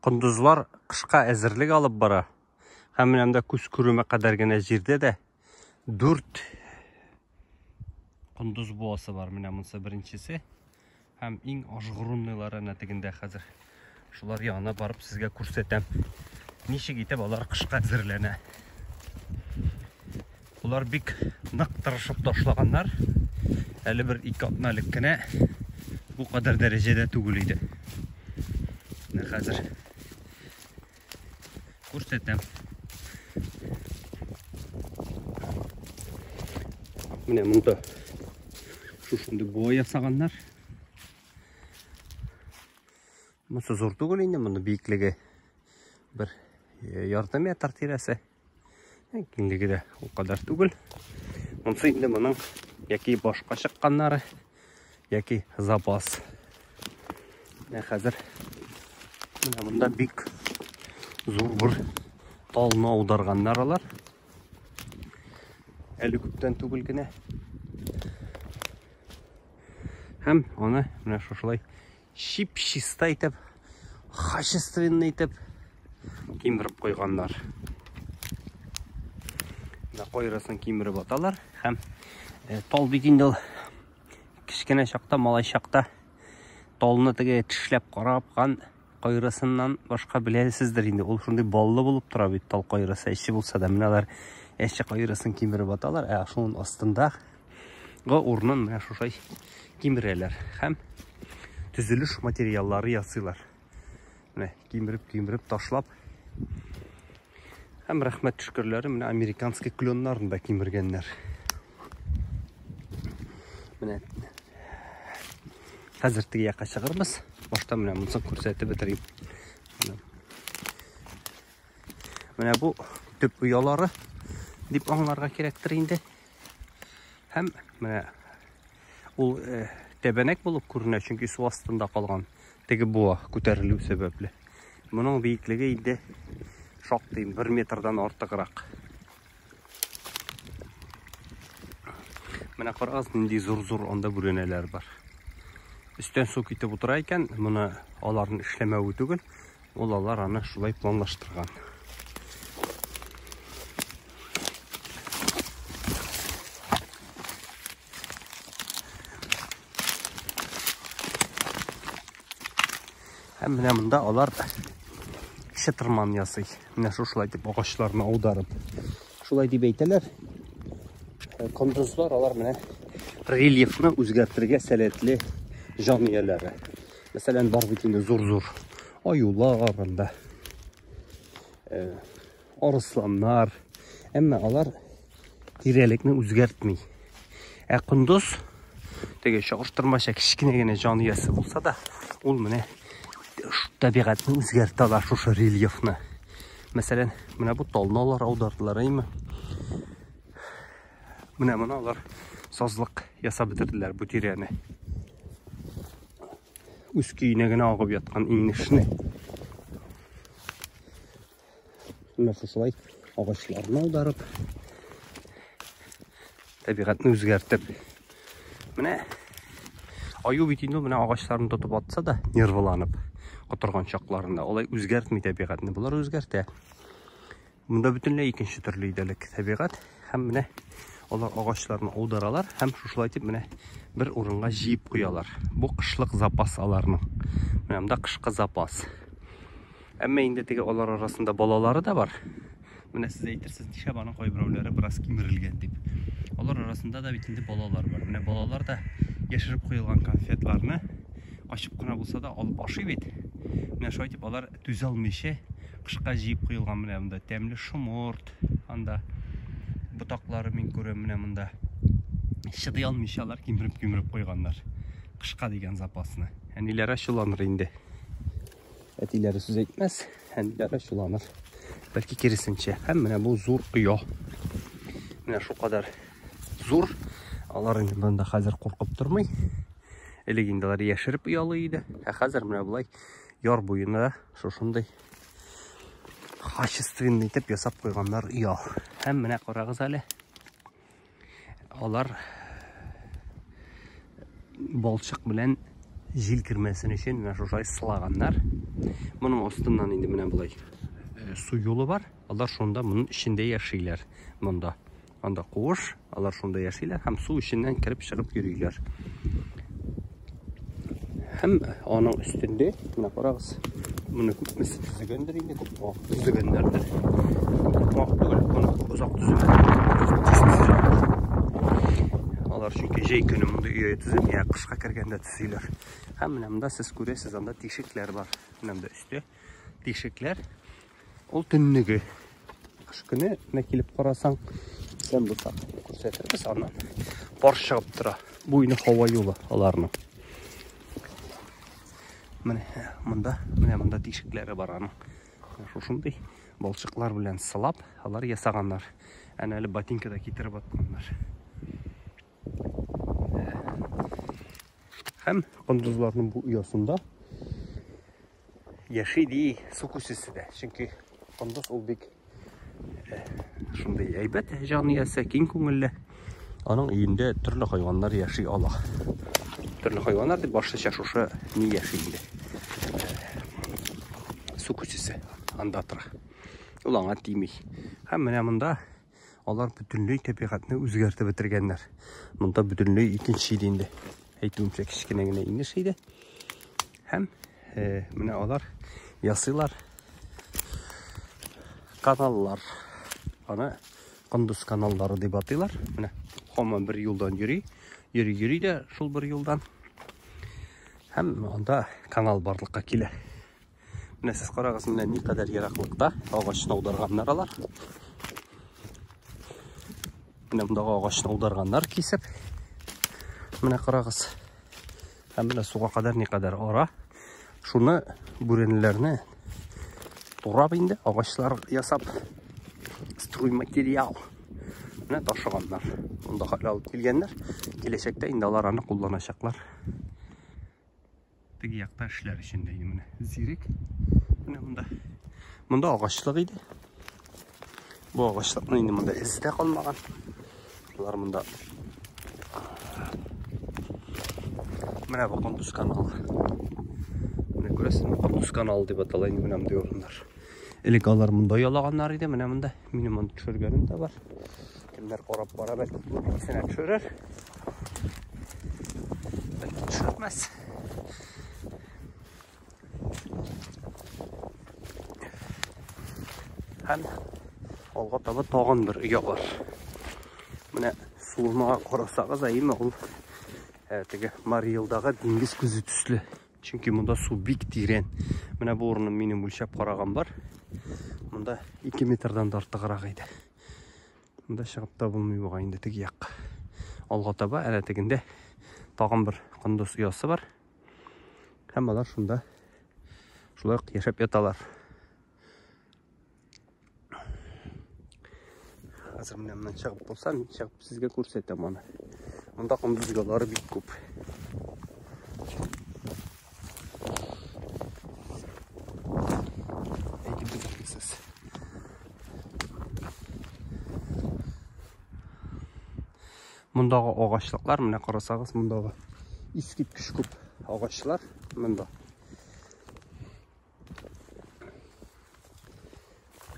Кондызлар кышка әзерлек алып бара. Һәм менә монда күз күреме кадәр генә җирдә дә 4 кондыз буасы бар. Менә монысы беренчесе. Һәм иң ажгырунныйлары әнә тегендә хәзер. Шулар янына барып сезгә күрсәтәм. Ничек итеп алар кышка әзерләнә. Болар бик нык тырышып ташлаганнар. Әле бер ике атна элек кенә бу кадәр дәрәҗәдә түгел иде. Менә хәзер күрсәтәм. Менә монда шушындый буа ясаганнар. Монысы зур түгел инде, моны биеклеге бер ярты метр тирәсе. Киңлеге дә ул кадәр түгел. Монысы инде моның яки башка чыкканнары, яки запас. Менә хәзер менә монда бик зур бер талны аударганнар алар. Әле күптән түгел генә. Һәм аны менә шушылай чип-чиста итеп, качественный итеп кимереп куйганнар. Менә кайрысын кимереп аталар һәм тал бит инде ул кечкенә чакта, малай чакта талны теге тешләп карап кан кайрысыннан башка беләсездер инде. Ул шундый баллы булып тора бит тал кайрысы, әче булса да. Менә алар әче кайрысын кимереп аталар, ә шуның астында урынын менә шушай кимерәләр һәм төзелеш материаллары ясыйлар. Менә кимереп-кимереп ташлап. Һәм рәхмәт төшкерләре менә американский кленнарын да кимергәннәр. Менә хәзер теге якка чыгырбыз. Башта менә монысын күрсәтеп бетерим. Менә бу төп оялары дип аңларга кирәктер инде. Һәм менә ул тәбәнәк булып күренә, чөнки су астында калган теге буа күтәрелү сәбәпле. Моның биеклеге инде шактый 1 метрдан артыграк. Менә карагыз, нинди зур-зур анда бүрәнәләр бар. Өстән су китеп утыра икән, моны аларның эшләмәве түгел, ул алар аны шулай планлаштырган. Һәм менә монда алар чытырман ясый. Менә шушылай дип агачларны аударып. Шулай дип әйтәләр. Кондызлар алар менә рельефны үзгәртергә сәләтле җан ияләре. Мәсәлән, бар бит инде зур-зур аюлар анда. Арысланнар. Әмма алар тирәлекне үзгәртми. Ә кондыз теге чагыштырмача кечкенә генә җан иясе булса да, ул менә табигатьне үзгәртә ала, шушы рельефны. Мәсәлән, менә бу талны алар аудардылар, әйме? Менә моны алар сазлык ясап бетерделәр бу тирәне. Үз көенә генә агып яткан инешне. Менә шушылай агачларны аударып, табигатьне үзгәртеп. Менә аю бит инде менә агачларны тотып атса да, нервыланып котырган чакларында алай үзгәртми табигатьне, болар үзгәртә. Монда бөтенләй икенче төрле иде элек табигать. Һәм менә алар агачларны аударалар һәм шушылай итеп менә бер урынга җыеп куялар. Бу кышлык запас аларның. Менә монда кышкы запас. Әмма инде теге алар арасында балалары да бар. Менә сез әйтерсез, нишләп аның кайберәүләре бераз кимерелгән дип. Алар арасында да бит инде балалар бар. Менә балалар да яшереп куелган конфетларны качып кына булса да алып ашый бит. Менә шулай итеп алар түзә алмыйча кышка җыеп куелган менә монда тәмле шомырт, анда ботаклары мин күрәм менә монда. Чыдый алмыйча алар кимереп-кимереп куйганнар. Кышка дигән запасны. Әниләре ачуланыр инде. Әтиләре сүз әйтмәс, әниләре ачуланыр. Бәлки киресенчә. Һәм менә бу зур оя. Менә шул кадәр зур. Алар инде монда хәзер куркып тормый. Элек инде алар яшереп оялый иде. Ә хәзер менә болай яр буена шушындый качественный итеп ясап куйганнар оя. Һәм менә карагыз әле. Алар балчык белән җил кермәсен өчен менә шушылай сылаганнар. Моның астыннан инде менә болай су юлы бар. Алар шунда моның эчендә яшиләр. Монда. Анда куыш, алар шунда яшиләр һәм су эченнән кереп чыгып йөриләр. Һәм аның өстендә, менә карагыз, моны күпмесе төзегәндер инде, күп вакыт төзегәннәрдер. Күп вакыт түгел, моны озак төземәделәр. Тиз төзеләләр. Алар чөнки җәй көне мондый өй төземи, ә кышка кергәндә төзиләр. Һәм менә монда сез күрәсез, анда тишекләр бар. Менә монда өстә тишекләр. Ул төннеге. Кыш көне менә килеп карасаң, исән булсак күрсәтербез, аннан пар чыгып тора. Бу инде һава юлы аларның. Менә монда, менә монда тишекләре бар аның. Шушындый балчыклар белән сылап, алар ясаганнар. Әнә әле ботинка да китереп атканнар. Һәм кондызларның бу оясында яши ди су күсесе дә. Чөнки кондыз ул бик шундый әйбәт җан иясе, киң күңелле. Аның өендә төрле хайваннар яши ала. Төрле хайваннар дип башлыча шушы ни яши инде. Су күсесе анда тора. Ул аңа тими. Һәм менә монда алар бөтенләй табигатьне үзгәртеп бетергәннәр. Монда бөтенләй икенче иде инде. Әйтүемчә, кечкенә генә инеш иде. Һәм менә алар ясыйлар каналлар. Аны кондыз каналлары дип атыйлар. Менә һаман бер юлдан йөри, йөри, йөри дә шул бер юлдан. Һәм анда канал барлыкка килә. Менә сез карагыз, менә никадәр ераклыкта агачны аударганнар алар. Менә мондагы агачны аударганнар кисеп. Менә карагыз. Һәм менә суга кадәр никадәр ара. Шуны бүрәнәләрне турап инде агачлар ясап стройматериал. Менә ташыганнар. Монда хәле алып килгәннәр. Киләчәктә инде алар аны кулланачаклар. Теге якта эшләр өчен дә менә зирек. Менә монда. Монда агачлык иде. Бу агачлыкны инде монда эзе дә калмаган. Булар монда. Менә бу Кондыз каналы. Менә күрәсезме, Кондыз каналы дип атала инде менә мондый урыннар. Элек алар монда ялаганнар иде, менә монда. Минем моны төшергәнем дә бар. Кемнәр карап бара, бәлки исенә төшерер. Бәлки төшермәс. Һәм алга таба тагын бер оя бар. Менә суына карасагыз, әйеме ул теге Мариелдагы диңгез күзе төсле. Чөнки монда су бик тирән. Менә бу урынны минем үлчәп караган бар. Монда 2 метрдан да артыграк иде. Монда чыгып та булмый бугай инде теге якка. Алга таба әнә тегендә тагын бер кондыз оясы бар. Һәм алар шунда шулай ук яшәп яталар. Хәзер менә моннан чыгып булса, мин чыгып сезгә күрсәтәм аны. Монда кондыз оялары бик күп. Әйтеп бетергесез. Мондагы агачлыклар, менә карасагыз, мондагы искиткеч күп агачлар монда.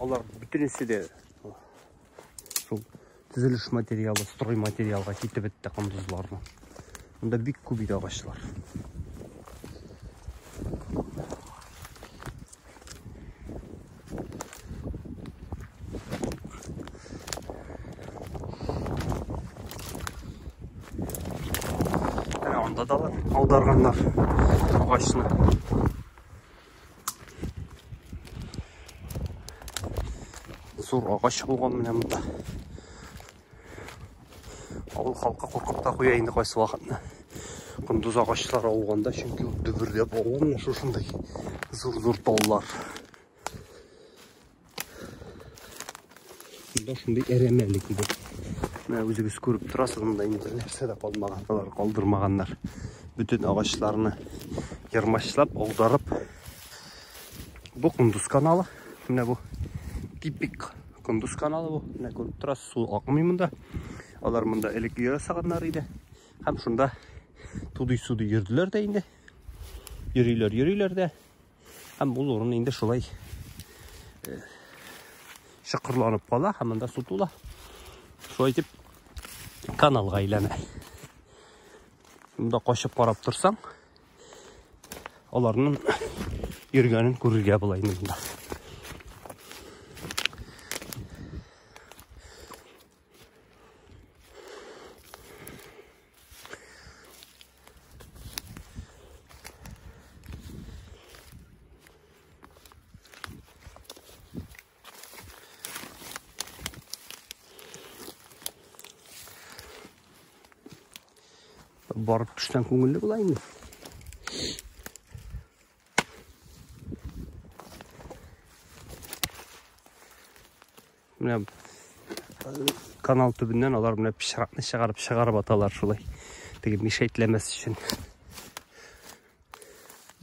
Алар бөтенесе дә шул төзелеш материалы, строй материалга китеп бетте кондызларның. Монда бик күп иде агачлар. Әнә анда да алар аударганнар агачны. Зур агач булган менә монда. Авыл халкы куркып та куя инде кайсы вакытны. Кондыз агачлары ауганда, чөнки ул дөберләп ава менә шушындый зур-зур таллар. Монда шундый әрәмәлек иде. Менә үзегез күреп торасыз, монда инде бер нәрсә дә калмаган, алар калдырмаганнар. Бөтен агачларны ермачлап, аударып. Бу Кондыз каналы. Менә бу типик Кондыз каналы бу. Менә күреп торасыз, су акмый монда. Алар монда элек өй ясаганнар иде. Һәм шунда тудый-судый йөрделәр дә инде. Йөриләр, йөриләр дә. Һәм ул урын инде шулай чокырланып кала һәм анда су тула. Шулай итеп каналга әйләнә. Монда качып карап торсаң, аларның йөргәнен күрергә була инде монда. Барып төшсәң күңелле була инде. Менә канал төбеннән алар менә пычракны чыгарып чыгарып аталар шулай. Теге мишәйтләмәс өчен.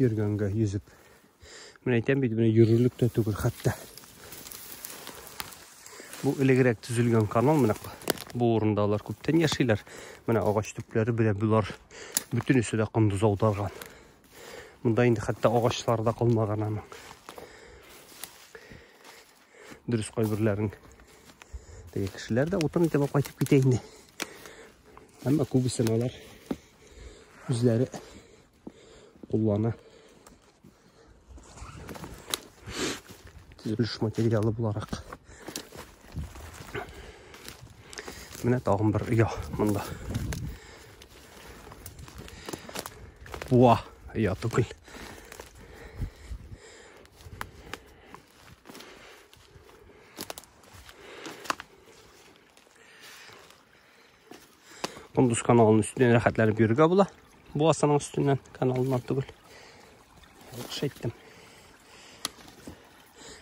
Йөргәнгә йөзеп. Менә әйтәм бит, менә йөрерлек тә түгел хәтта. Бу элегрәк төзелгән канал, менә бу урында алар күптән яшиләр. Менә агач төпләре белән болар бөтенесе дә кондыз аударган. Монда инде хәтта агачлар да калмаган аның. Дөрес кайберләрен теге кешеләр дә утын итеп кайтып китә инде. Әмма күбесен алар үзләре куллана. Төзелеш материалы буларак. Менә тагын бер оя монда. Буа оя түгел. Кондыз каналының өстеннән рәхәтләнеп йөрергә була. Буасының өстеннән, каналыннан түгел. Ялгыш әйттем.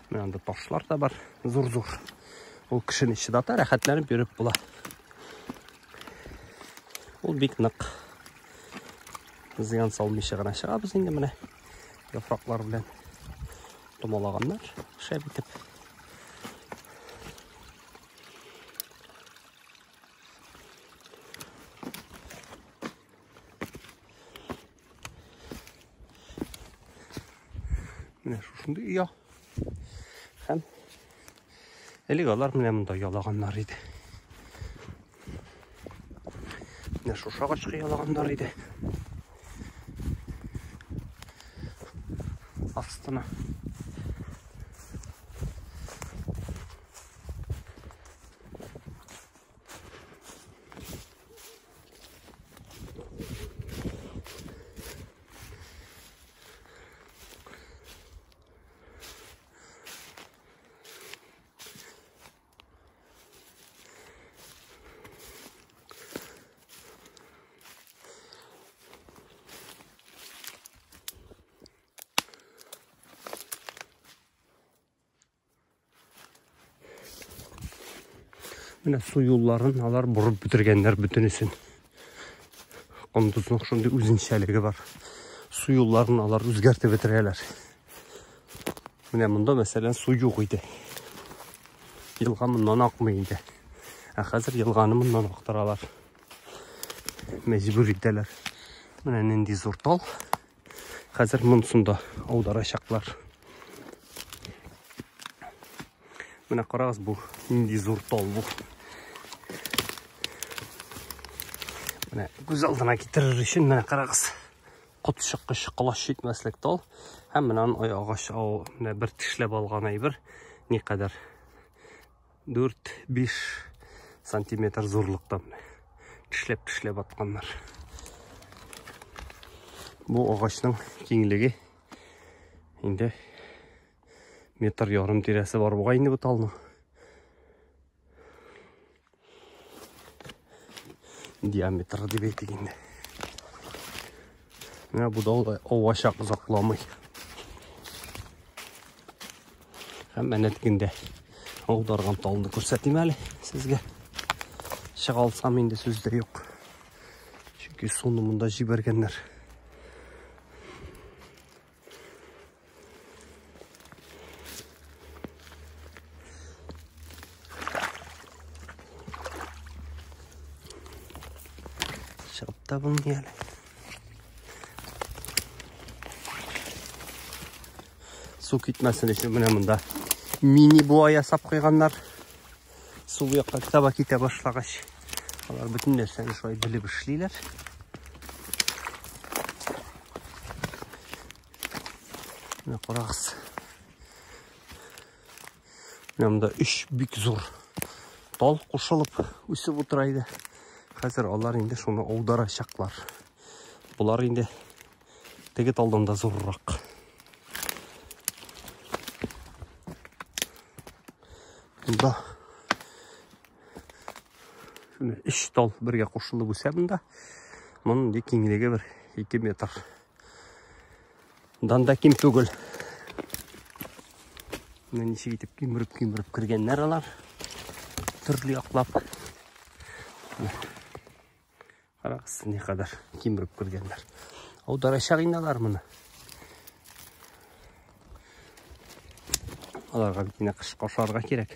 Менә анда ташлар да бар, зур-зур. Ул кешене чыдата, рәхәтләнеп йөреп була. Ул бик нык. Зыян салмыйча гына чыгабыз инде менә. Яфраклар белән томалаганнар, шәп итеп. Менә шушындый оя. Һәм элек алар менә монда ялаганнар иде. Менә шушы агачка ялаганнар иде. Астына. Менә су юлларын алар борып бетергәннәр бөтенесен. Кондызның шундый үзенчәлеге бар. Су юлларын алар үзгәртеп бетерәләр. Менә монда, мәсәлән, су юк иде. Елга моннан акмый иде. Ә хәзер елганы моннан актаралар. Мәҗбүр итәләр. Менә нинди зур тал. Хәзер монысын да аударачаклар. Менә карагыз, бу нинди зур тал бу. Менә күз алдына китерер өчен менә карагыз. Кот чыккыч, колач җитмәслек тал. Һәм менә аның агач менә бер тешләп алган әйбер никадәр 4-5 сантиметр зурлыкта менә. Тешләп-тешләп атканнар. Бу агачның киңлеге инде метр ярым тирәсе бар бугай инде бу талның. Диаметры дип әйтик инде. Менә бу да авачак озакламый. Һәм әнә тегендә аударган талны күрсәтим әле сезгә. Чыга алсам инде сүз дә юк. Чөнки суны монда җибәргәннәр. Чыгып та булмый әле. Су китмәсен өчен менә монда мини буа ясап куйганнар. Су якка таба китә башлагач, алар бөтен нәрсәне шулай белеп эшлиләр. Менә карагыз. Менә монда өч бик зур тал кушылып үсеп утыра иде. Хәзер алар инде шуны аударачаклар. Болар инде теге талдан да зуррак. Монда менә өч тал бергә кушылып үсә монда. Моның инде киңлеге бер 2 метр. Дан да ким түгел. Менә ничек итеп кимереп-кимереп кергәннәр алар. Төрле яклап. Карагыз, никадәр кимереп кергәннәр. Аударачак инде алар моны. Аларга бит инде кышка ашарга кирәк.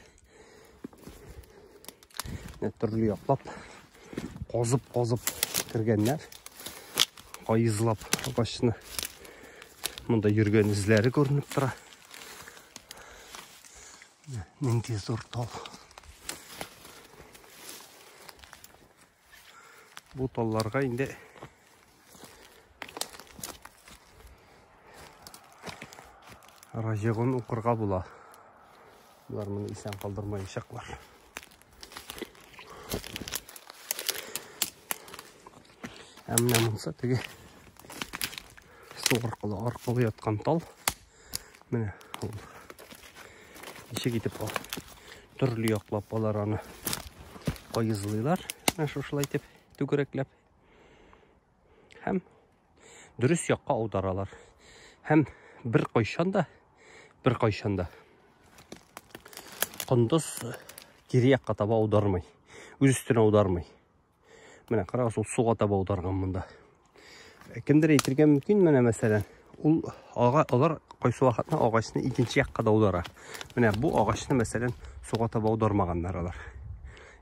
Менә төрле яклап казып-казып кергәннәр. Каезлап агачны. Монда йөргән эзләре күренеп тора. Нинди зур тал. Бу талларга инде Раҗигун укырга була. Болар моны исән калдырмаячаклар. Ә менә монысы теге су аркылы аркылы яткан тал. Менә ул. Ничек итеп төрле яклап алар аны каезлыйлар. Менә шушылай итеп түгәрәкләп. Һәм дөрес якка аударалар. Һәм бер кайчан да, бер кайчан да кондыз кире якка таба аудармый. Үз өстенә аудармый. Менә карагыз, ул суга таба аударган монда. Кемдер әйтергә мөмкин, менә мәсәлән, ул ага, алар кайсы вакытны агачны икенче якка да аудара. Менә бу агачны, мәсәлән, суга таба аудармаганнар алар.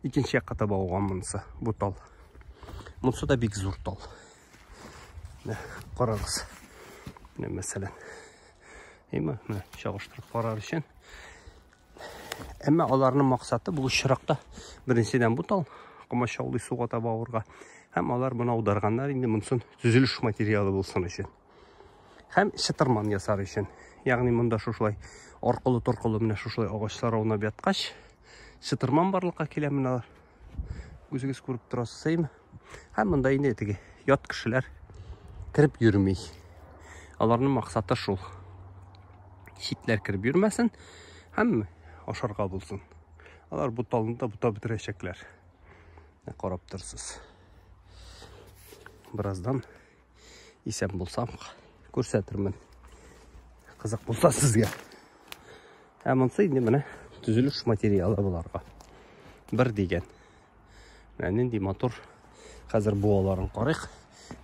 Икенче якка таба ауган монысы, бу тал. Монысы да бик зур тал. Менә карагыз. Менә мәсәлән. Әйме, менә чагыштырып карар өчен. Әмма аларның максаты бу очракта беренчедән бу тал комачаулый суга таба авырга. Һәм алар моны аударганнар инде монысын төзелеш материалы булсын өчен. Һәм чытырман ясар өчен. Ягъни монда шушылай аркылы-торкылы менә шушылай агачлар аунап яткач, чытырман барлыкка килә менә алар. Үзегез күреп торасыз, әйме? Һәм монда инде теге ят кешеләр кереп йөрми. Аларның максаты шул. Читләр кереп йөрмәсен һәм ашарга булсын. Алар бу талны да бутап бетерәчәкләр. Карап торсыз. Бераздан исән булсам күрсәтермен. Кызык булса сезгә. Ә монысы инде менә төзелеш материалы буларга. Бер дигән. Менә нинди матур. Хәзер буаларын карыйк.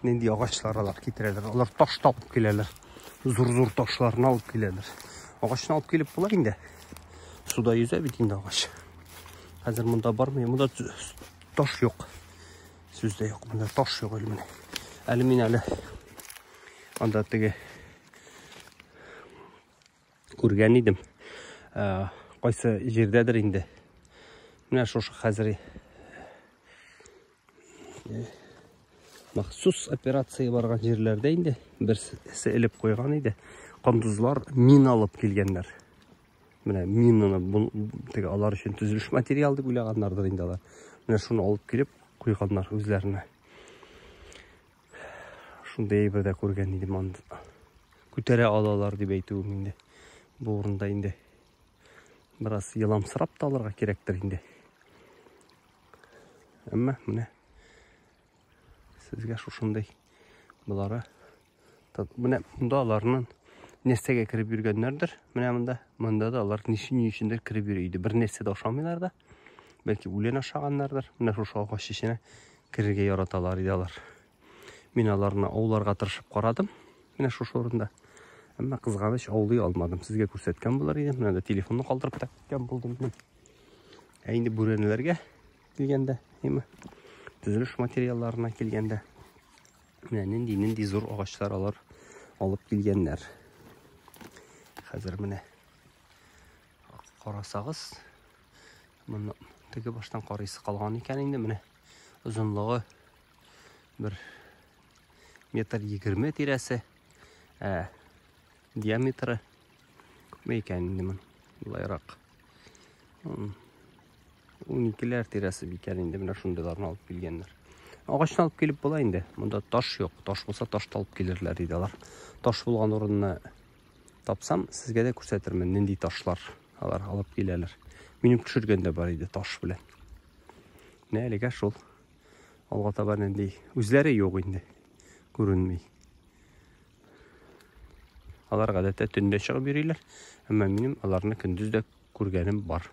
Нинди агачлар алар китерәләр. Алар таш алып киләләр. Зур-зур ташларны алып киләләр. Агачны алып килеп була инде. Суда йөзә бит инде агач. Хәзер монда бармый. Монда таш юк. Сүз дә юк. Монда таш юк әле менә. Әле мин әле анда теге күргән идем. Кайсы җирдәдер инде. Менә шушы хәзер махсус операция барган җирләрдә инде берсе элеп куйган иде. Кондызлар мина алып килгәннәр. Менә минаны теге алар өчен төзелеш материал дип уйлаганнардыр инде алар. Менә шуны алып килеп куйганнар үзләренә. Шундый әйбер дә күргән идем анда. Күтәрә алалар дип әйтүем инде. Бу урында инде бераз еламсырап та алырга кирәктер инде. Әмма менә сезгә шушындый болары. Менә монда аларның нәрсәгә кереп йөргәннәрдер. Менә монда, монда да алар ни өчендер кереп йөри иде. Бер нәрсә дә ашамыйлар да. Бәлки үлән ашаганнардыр. Менә шушы агач эченә керергә яраталар иде алар. Мин аларны ауларга тырышып карадым. Менә шушы урында. Әмма кызганыч аулый алмадым. Сезгә күрсәткән булыр идем. Менә дә телефонны калдырып та киткән булдым мин. Ә инде бүрәнәләргә килгәндә, әйме, төзелеш материалларына килгәндә, менә нинди-нинди зур агачлар алар алып килгәннәр. Хәзер менә карасагыз, моны теге баштан карыйсы калган икән инде менә озынлыгы бер метр егерме тирәсе, ә диаметры күпме икән инде моның болайрак 12-ләр тирәсе микән инде менә шундыйларны алып килгәннәр. Агачны алып килеп була инде. Монда таш юк. Таш булса таш та алып килерләр иде алар. Таш булган урынны тапсам, сезгә дә күрсәтермен, нинди ташлар алар алып киләләр. Минем төшергән дә бар иде таш белән. Менә әлегә шул. Алга таба нинди үзләре юк инде. Күренми. Алар гадәттә төнлә чыгып йөриләр, әмма минем аларны көндез дә күргәнем бар.